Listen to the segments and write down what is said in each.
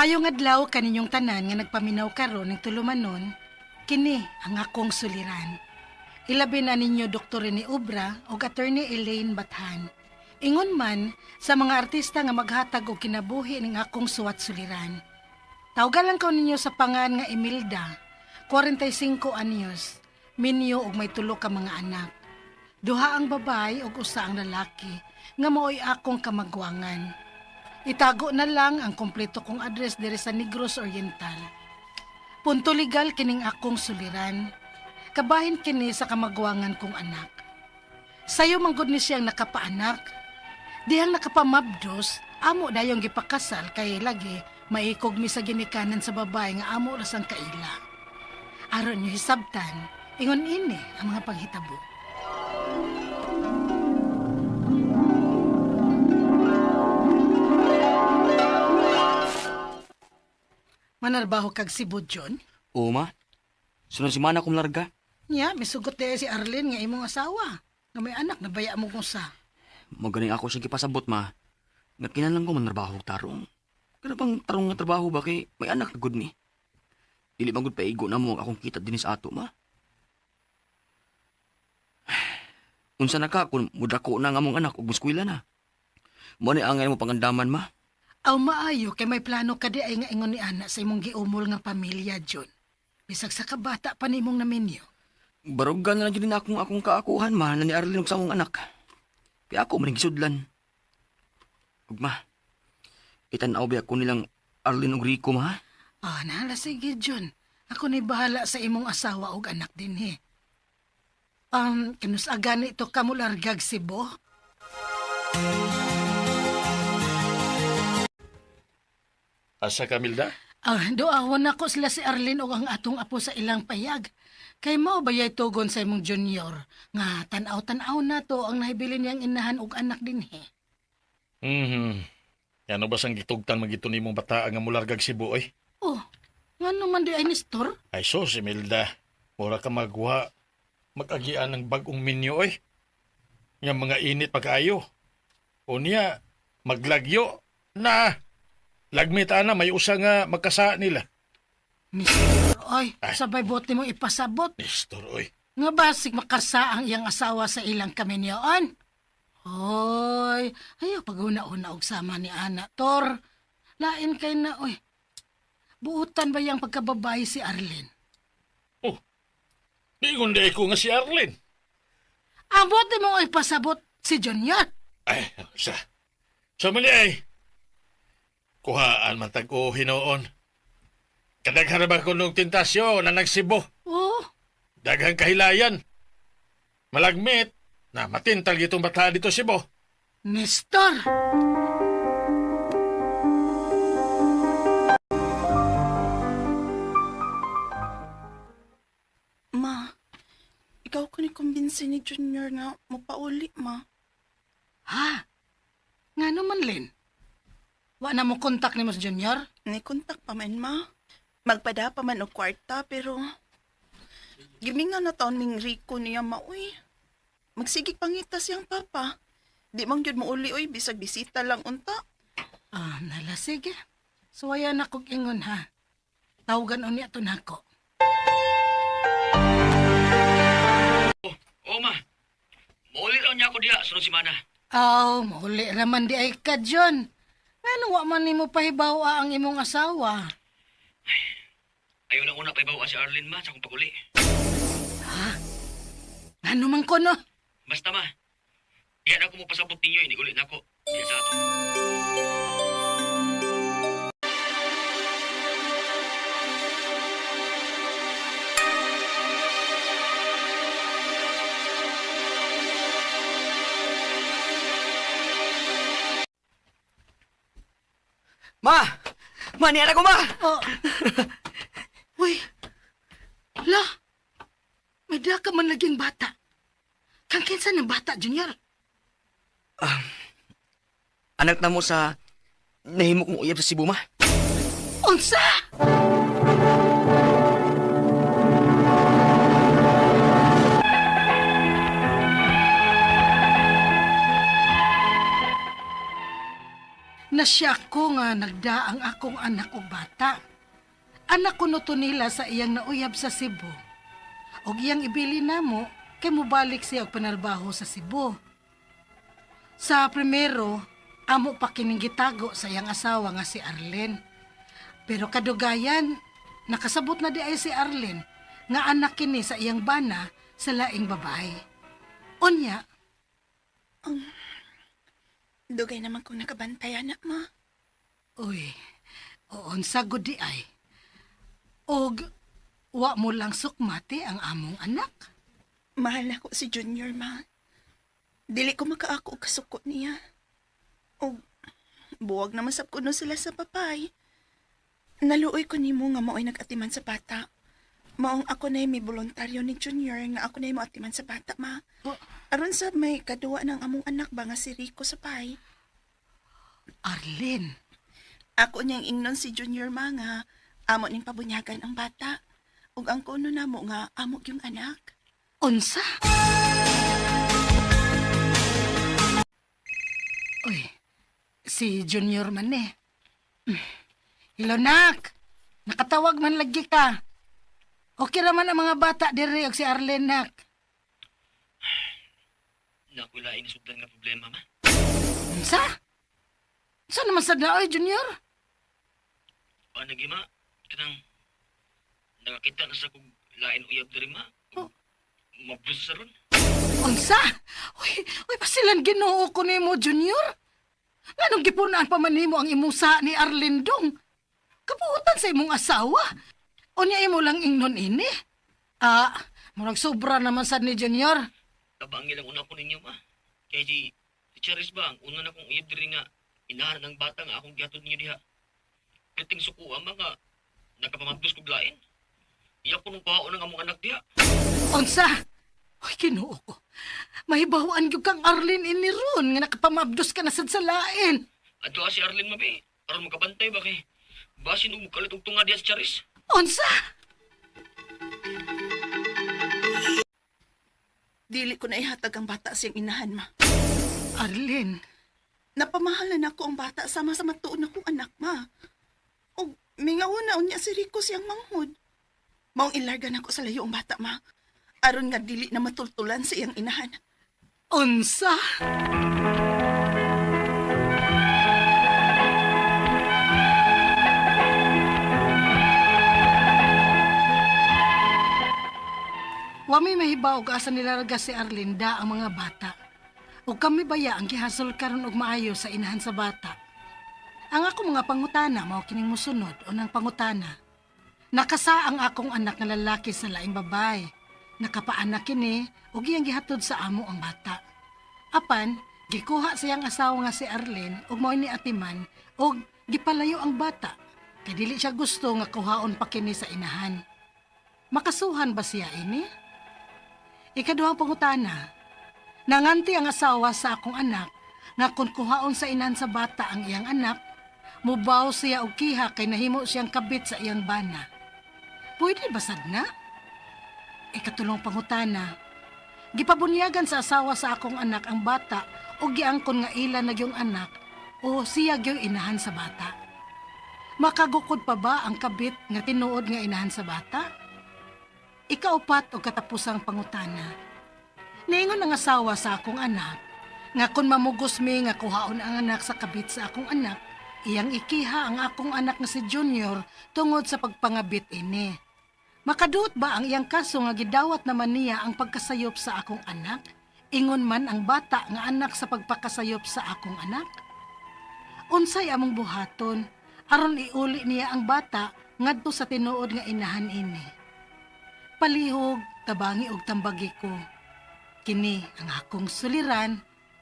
Maayong adlaw kaninyong tanan nga nagpaminaw karon ning tulumanon, kini ang akong suliran. Ilabi na ninyo Dr. Rene Obra ug Attorney Elaine Bathan. Ingon man sa mga artista nga maghatag og kinabuhi ning akong suwat suliran. Tawgalan ko ninyo sa pangan nga Imelda, 45 anyos, minyo og may tulo ka mga anak. Duha ang babae ug usa ang lalaki nga maoy akong kamagwangan. Itago na lang ang kompleto kong address diri sa Negros Oriental. Punto legal kining akong suliran. Kabahin kini sa kamagwangan kong anak. Sayo manggod ni siyang nakapaanak. Dihang nakapamabdos, amo dayong gipakasal kay lagi maikog mi sa ginikanan sa babae nga amo rasang kaila. Aron niyo hisabtan, ingon ini ang mga panghitabo. Manarbaho kag Cebu, John? Oo, ma. Sunod si mana kong larga. Nya, misugot di si Arlene nga imong asawa. Nga may anak na baya mo kung sa. Magaling ako siya gipasabot, ma. Nga kinahanglan ko manarbaho og tarong. Kana bang tarong nga trabaho ba kay may anak na gud ni. Dili man gud paigo na mo ang akong kita dinhi sa ato, ma. Unsa na ka kung mudako na nga among anak ug muskwela na. Mo ni angay mo pangandaman, ma. Aw maayo kay may plano ka di ay nga ingon ni ana sa imong giumol nga pamilya, John. Bisag sa kabata pa nimong naminyo. Barugan na lang jud na akong akong kaakuhan, ma, na ni Arlene ug sa among anak. Kaya ako maning gisudlan. Ug ma, itan-aw ba ako nilang Arlene ug Rico, ma? Ah, nahala sige, John. Ako ni bahala sa imong asawa ug anak dinhi. Kanus agani ito ka mo largag Cebu? Asa ka, Milda? Ah, doawon nako sila si Arlene ug ang atong apo sa ilang payag. Kay mao bayay tugon sa imong junior nga tan-aw-tan-aw na to ang nahibilin niyang inahan ug anak dinhi. Mhm. Ano ba sang gitugtan magito nimong bata nga mulargag Cebu oy? Oh, ngano man di ay Nestor? Ay sus, Imelda. Mura ka magwa. Mag-agian ng bag-ong minyo oy. Nga mga init pagkaayo. O niya, maglagyo. Na, lagmit ana, may usa nga magkasa nila. Nestor, oy, Ay. sabay bote mo ipasabot. Nestor, oy. Nga basig makasa ang iyang asawa sa ilang kaminyoon. Hoy, ayaw pag-una-una og sama ni Ana, Tor. Lain kay na, oy. Buutan ba yang pagkababae si Arlene? Oh, niingon di ko nga si Arlene. Ang bote mo ipasabot si Junior. Ay, sa. Sa mali ay. Kuhaan man tag o hinoon. Kadaghan ba ko nung tentasyon na nagsibo? Oh, Daghang kahilayan. Malagmit na matintal gitong bata dito Cebu. Nestor! Ma, ikaw ko ni kumbinsi ni Junior nga mapauli, ma. Ha? Nga naman, Lynn? Wa na mo kontak ni Mas Junior? Ni kontak pa man, ma. Magpada pa man og kwarta, pero giminga na taon ming Rico niya, ma, uy. Magsigig pangita siyang papa. Di man gyud mo uli, uy, bisag bisita lang unta. Ah, nala, sige. Suwaya na kog ingon, ha? Tawagan unya to nako. Oo, ma. Mauli raw niya ako diha sunod semana. Aw, mauli raman di ay ka, John. Ngano wa man nimo pahibaw ang imong asawa? Ayaw lang una pahibaw si Arlene, ma, sa akong paguli. Ngano man ko, no? Basta, ma. Diyan ako mo pasabot ninyo, hindi uli na ako. Diyan sa ato. Ma! Ma, niyan ako, ma! Oh. Uy. La. May dala ka man laging bata. Kang kinsa ng bata, Junior? Anak na mo sa nahimo kong uyab sa Cebu, ma. Unsa? Nasya ko nga nagda ang akong anak og bata. Anak ko no to nila sa iyang nauyab sa Cebu. Og iyang ibili namo kay mobalik siya og panarbaho sa Cebu. Sa primero, amo pa kining gitago sa iyang asawa nga si Arlene. Pero kadugayan, nakasabot na di ay si Arlene nga anak kini sa iyang bana sa laing babae. Unya, Dugay naman kong nakabantay, anak, ma. uy, oon sa gud di ay. Og wa mo lang sukmati ang among anak. Mahal na ko si Junior, ma. Dili ko makaako og kasuko niya. Og buwag na masab kuno sila sa papay. Naluoy ko nimo nga mao'y nag-atiman sa bata. Maong ako na may voluntaryo ni Junior nga ako na moatiman sa bata, ma. Oh. Aron sa may kaduwa ng among anak ba nga si Rico sa pay. Arlene, Ako niyang ingnon si Junior ma nga amo ning pabunyagan ang bata. Ug ang kuno namo nga amo yung anak. Unsa? Uy, si Junior man eh. Hello, nak. Nakatawag man lagi ka. Okay raman ang mga bata diri og si Arlene, nak. Nakulain sudlan nga problema, ma. Unsa? Unsa naman sa daoy, Junior? Ano gi, ma? Kanang nakakita na sa kog lain uyab diri, ma. Oh. Mabdos sa ron. Unsa? Uy, uy, basilan Ginoo ko nimo, Junior. Nganong gipunaan pa man nimo ang imong sa ni Arlene dong? Kabuutan sa imong asawa. Unya imo lang ingnon ini. Ah, murag sobra naman sad ni Junior. Tabangi lang una ko ninyo, ma. Kay si Charis ba, ang una na kong uyab diri nga inahan ng bata nga akong gihatod ninyo diha. Kiting suko ma nga nakapamabdos kog lain. Iya ko nung kuhaon ng among anak diha. Unsa? Uy, Ginoo ko. Mahibawaan gyud kang Arlene ini ron nga nakapamabdos ka na sad sa lain. Adto si Arlene mabi, aron makabantay ba kay basin og mukalit og tunga diha si Charis. Unsa? Dili ko na ihatag ang bata siyang inahan, ma. Arlene, Napamahalan ako ang bata sama sa matuon akong anak, ma. Og mingaw na unya si Rico siyang manghod. Maong ilarga nako sa layo ang bata, ma. Aron nga dili na matultulan sa iyang inahan. Unsa? Wa mi mahibaw og asa nilarga si Arlinda ang mga bata. Ug kami baya ang gihasol karon og maayo sa inahan sa bata. Ang ako mga pangutana mao kining mosunod unang pangutana. Nakasa ang akong anak nga lalaki sa laing babae. Nakapaanak kini ug iyang gihatod sa amo ang bata. Apan, gikuha siyang asawa nga si Arlene ug mao ni atiman ug gipalayo ang bata. Kay dili siya gusto nga kuhaon pa kini sa inahan. Makasuhan ba siya ini? Ikaduhang pangutana, nanganti ang asawa sa akong anak nga kung kuhaon sa inahan sa bata ang iyang anak, mubaw siya og kiha kay nahimo siyang kabit sa iyang bana. Pwede ba sad na? Ikatulong pangutana, gipabunyagan sa asawa sa akong anak ang bata o giangkon nga ila na yung anak o siya gyud inahan sa bata. Makagukod pa ba ang kabit nga tinuod nga inahan sa bata? Ikaupat o katapusang pangutana. Niingon ang asawa sa akong anak nga kung mamugos mi nga kuhaon ang anak sa kabit sa akong anak, iyang ikiha ang akong anak nga si Junior tungod sa pagpangabit ini. Makaduot ba ang iyang kaso nga gidawat naman niya ang pagkasayop sa akong anak? Ingon man ang bata nga anak sa pagpakasayop sa akong anak? Unsay among buhaton aron iuli niya ang bata ngadto sa tinuod nga inahan ini? Palihog, tabangi og tambagi ko. Kini ang akong suliran,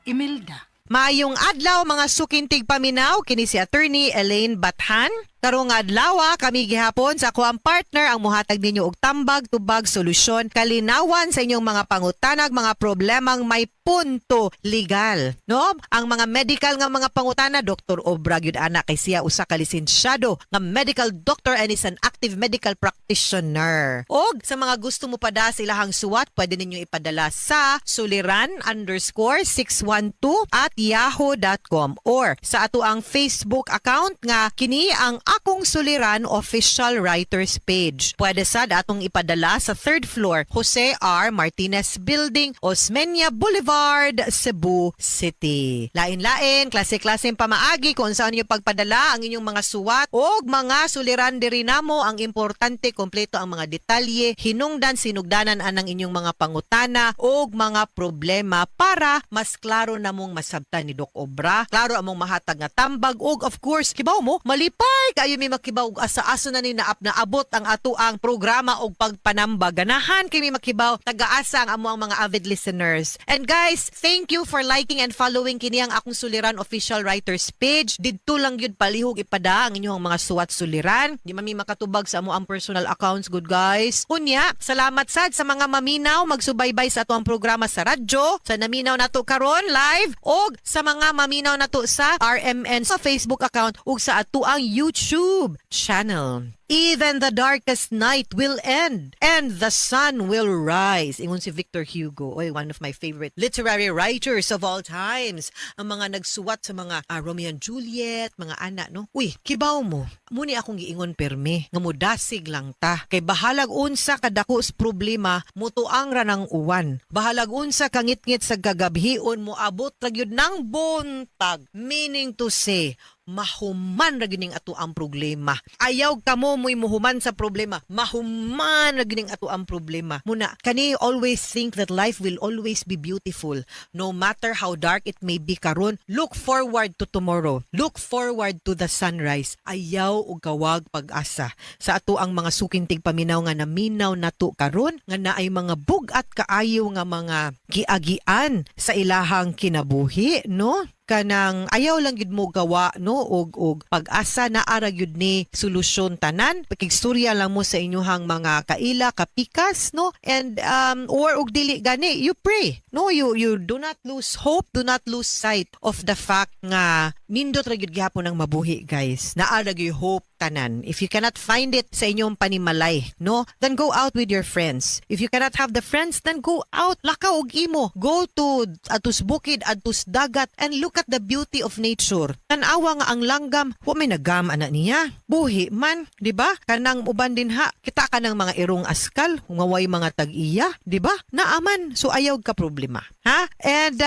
Imelda. Maayong adlaw mga sukintig paminaw kini si Attorney Elaine Bathan. Karong adlaw kami gihapon sa ako ang partner ang muhatag ninyo og tambag, tubag, solusyon, kalinawan sa inyong mga pangutanag, mga problemang may punto legal, no? Ang mga medical nga mga pangutana, Dr. Obra gyud ana kay siya usa ka lisensyado nga medical doctor and is an active medical practitioner. Og sa mga gusto mo pada sa ilahang suwat, pwede ninyo ipadala sa suliran_612@yahoo.com or sa ato ang Facebook account nga kini ang Akong Suliran Official Writers page. Pwede sad atong ipadala sa third floor, Jose R. Martinez Building, Osmeña Boulevard, Cebu City. Lain-lain, klase-klaseng pamaagi kung saan ninyo pagpadala ang inyong mga suwat o mga suliran diri namo. Ang importante, kompleto ang mga detalye, hinungdan, sinugdanan anang inyong mga pangutana o mga problema para mas klaro namong masabtan ni Doc Obra, klaro among mahatag nga tambag ug of course, kibaw mo, malipay kayo mi makibaw og asa-asa na ni naap naabot ang ato ang programa og pagpanambag. Ganahan kay mi makibaw tagaasa ang amo ang mga avid listeners. And guys, thank you for liking and following kini ang Akong Suliran Official Writers page. Didto lang gyud palihog ipada ang inyong mga suwat suliran. Di man mi makatubag sa amo ang personal accounts, good guys. Unya, salamat sad sa mga maminaw magsubaybay sa ato ang programa sa radyo, sa naminaw nato karon live og sa mga maminaw nato sa RMN sa Facebook account ug sa ato ang YouTube channel. "Even the darkest night will end and the sun will rise." Ingon si Victor Hugo, oy, one of my favorite literary writers of all times. Ang mga nagsuwat sa mga Romeo and Juliet, mga ana, no? Uy, kibaw mo, muni akong giingon perme, nga mudasig lang ta. Kay bahalag unsa kadako sa problema, mutuang ra ng uwan. Bahalag unsa kangitngit sa gagabhion, moabot ra gyud ng buntag. Meaning to say, mahuman ra gyud ning ato ang problema. Ayaw kamo mo'y muhuman sa problema. Mahuman ra gyud ning ato ang problema. Muna, kani always think that life will always be beautiful. No matter how dark it may be karon, look forward to tomorrow. Look forward to the sunrise. Ayaw og kawag pag-asa. Sa ato ang mga suking tigpaminaw nga naminaw nato karon nga naay mga bug-at kaayo nga mga giagian sa ilahang kinabuhi, no? Kanang ayaw lang gyud mo gawa, no, og pag-asa na ara gyud ni solusyon tanan. Pakigstorya lang mo sa inyuhang mga kaila, kapikas, no, and or og dili gani, you pray, no? You do not lose hope, do not lose sight of the fact nga nindot ra gyud gihapon ang mabuhi, guys. Naa ra gyud hope tanan. If you cannot find it sa inyong panimalay, no, then go out with your friends. If you cannot have the friends, then go out, lakaw og imo, go to atus bukid, atus dagat and look at the beauty of nature. Tan-awa nga ang langgam, wa may nagam ana niya. Buhi man, di ba? Kanang uban din ha, kita ka ng mga irong askal, nga way mga tag-iya, di ba? Naaman, so ayaw ka problema. Ha? And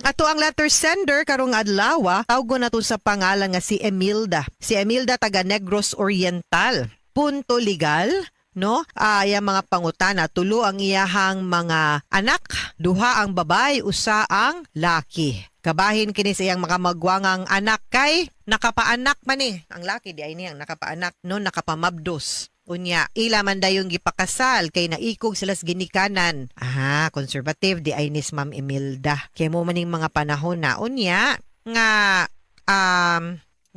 ato ang letter sender karong adlaw, tawgon nato sa pangalan nga si Emilda. Si Emilda taga Negros Oriental. Punto legal, no? Ah, iyang mga pangutana, tulo ang iyahang mga anak, duha ang babay, usa ang laki. Kabahin kini sa iyang makamagwangang anak kay nakapaanak man eh. Ang laki di ay niyang nakapaanak, no, nakapamabdos. Unya, ila man dayong gipakasal kay naikog sila sa ginikanan. Ah, conservative di ay nis Ma'am Emilda. Kay mo maning mga panahon na unya nga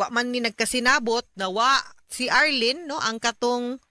wa man ni nagkasinabot na wa si Arlene, no, ang katong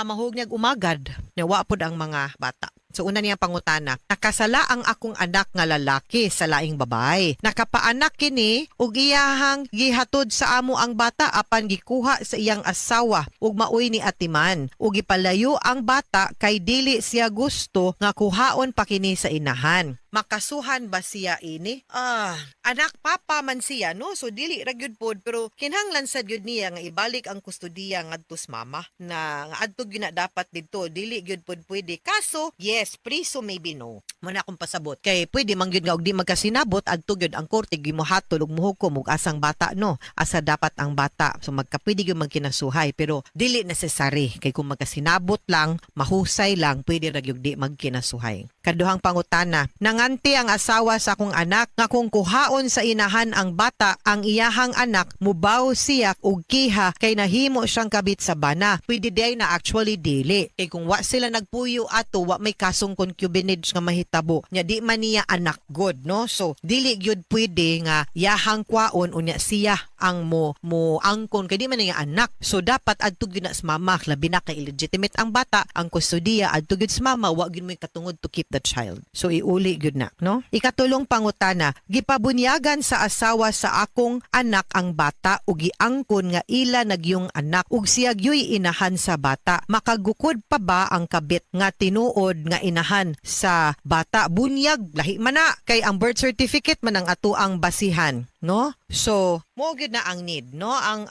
mahug niyag umagad na wa pod ang mga bata. So una niyang pangutana, nakasala ang akong anak nga lalaki sa laing babay. Nakapaanak kini ug iyahang gihatod sa amo ang bata apan gikuha sa iyang asawa ug maoy ni atiman. Ug gipalayo ang bata kay dili siya gusto nga kuhaon pa kini sa inahan. Makasuhan ba siya ini? Ah, anak papa man siya, no? So dili ra gyud pod, pero kinahanglan sad gyud niya nga ibalik ang kustodiya ngadto sa mama na nga adto gyud na dapat didto, dili gyud pod pwede. Kaso, yes, priso maybe no. Muna akong pasabot. Kay pwede man gyud nga og di magkasinabot adto gyud ang korte gimuhatol ug muhukom og asang bata, no. Asa dapat ang bata. So magkapwede gyud magkinasuhay pero dili necessary kay kung magkasinabot lang, mahusay lang, pwede ra gyud di magkinasuhay. Kaduhang pangutana, nanganti ang asawa sa akong anak nga kung kuhaon sa inahan ang bata, ang iyahang anak mubaw siya og kiha kay nahimo siyang kabit sa bana. Pwede day na actually dili. Kay kung wa sila nagpuyo ato, wa may kasong concubinage nga mahitabo. nahitabo. Nya di man niya anak god, no? So dili gyud pwede nga yahang kwaon unya siya ang mo angkon kay di man niya anak. So dapat adto gyud na sa mama, labi na kay illegitimate ang bata, ang kustodiya adto gyud sa mama, wa gyud mo'y katungod to keep the child. So iuli gyud na, no? Ikatulong pangutana, gipabunyagan sa asawa sa akong anak ang bata ug giangkon nga ila nagyung anak ug siya gyuy inahan sa bata. Makagukod pa ba ang kabit nga tinuod nga inahan sa bata? Bunyag lahi man na kay ang birth certificate man ang ato ang basihan, no? So mo gyud na ang need, no? Ang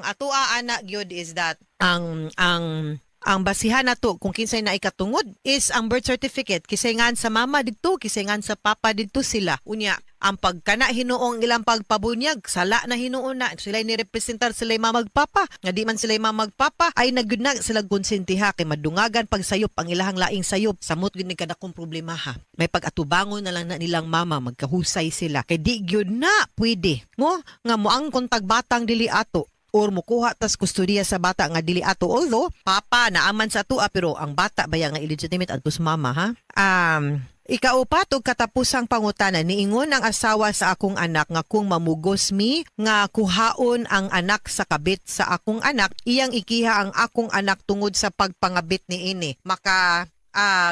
atoa ana gyud is that ang basihan nato kung kinsay na ikatungod is ang birth certificate, kisay ngan sa mama didto, kisay ngan sa papa didto sila. Unya ang pagkana hinuong ilang pagpabunyag, sala na hinuon na sila ni representar sila mamagpapa nga di man sila mamagpapa ay nagyud na sila konsentiha kay madungagan pag sayop ang ilahang laing sayop. Samot gyud ni kadakong problema ha, may pag-atubangon na lang na nilang mama, magkahusay sila kay di gyud na pwede mo nga moangkon tag batang dili ato or mukuha tas kustodiya sa bata nga dili ato, although papa naaman sa atua, pero ang bata baya nga illegitimate adto sa mama ha. Ikaupat ug katapusang pangutana, niingon ang asawa sa akong anak nga kung mamugos mi nga kuhaon ang anak sa kabit sa akong anak, iyang ikiha ang akong anak tungod sa pagpangabit niini. Maka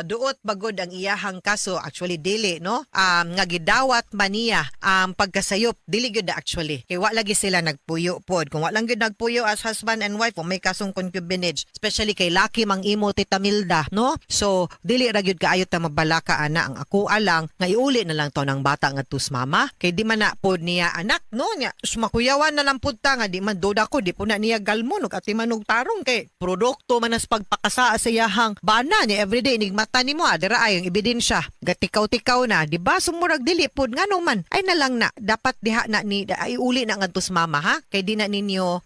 duot bagod ang iyahang kaso? Actually dili, no, nga gidawat man niya ang pagkasayop, dili gyud na actually kay wa lagi sila nagpuyo pod. Kung wa lang gyud nagpuyo as husband and wife, may kasong concubinage, especially kay laki mang imo, Tita Milda, no? So dili ra gyud kaayo ta mabalaka ana. Ang ako alang nga iuli na lang to ng bata ngadto sa mama kay di man na pod niya anak, no? Nya sumakuyawan na lang pud ta nga di man doda ko, di po na niya galmon ug ati man og tarong kay produkto man as pagpakasa sa iyahang bana niya everyday. Inigmata nimo, dira ay ang ebidensya, gatikaw-tikaw na, di ba? Sumurag dili pod, ngano man ay na lang na dapat diha na ni ay uli na ngadto sa mama ha, kay di na ninyo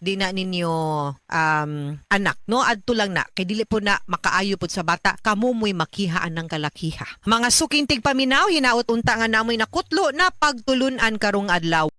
anak, no? Adto lang na kay dili po na makaayo pod sa bata, kamo mo'y makihaan ng kalakiha. Mga suking tigpaminaw, hinaot unta nga namoy nakutlo na pagtulunan karong adlaw.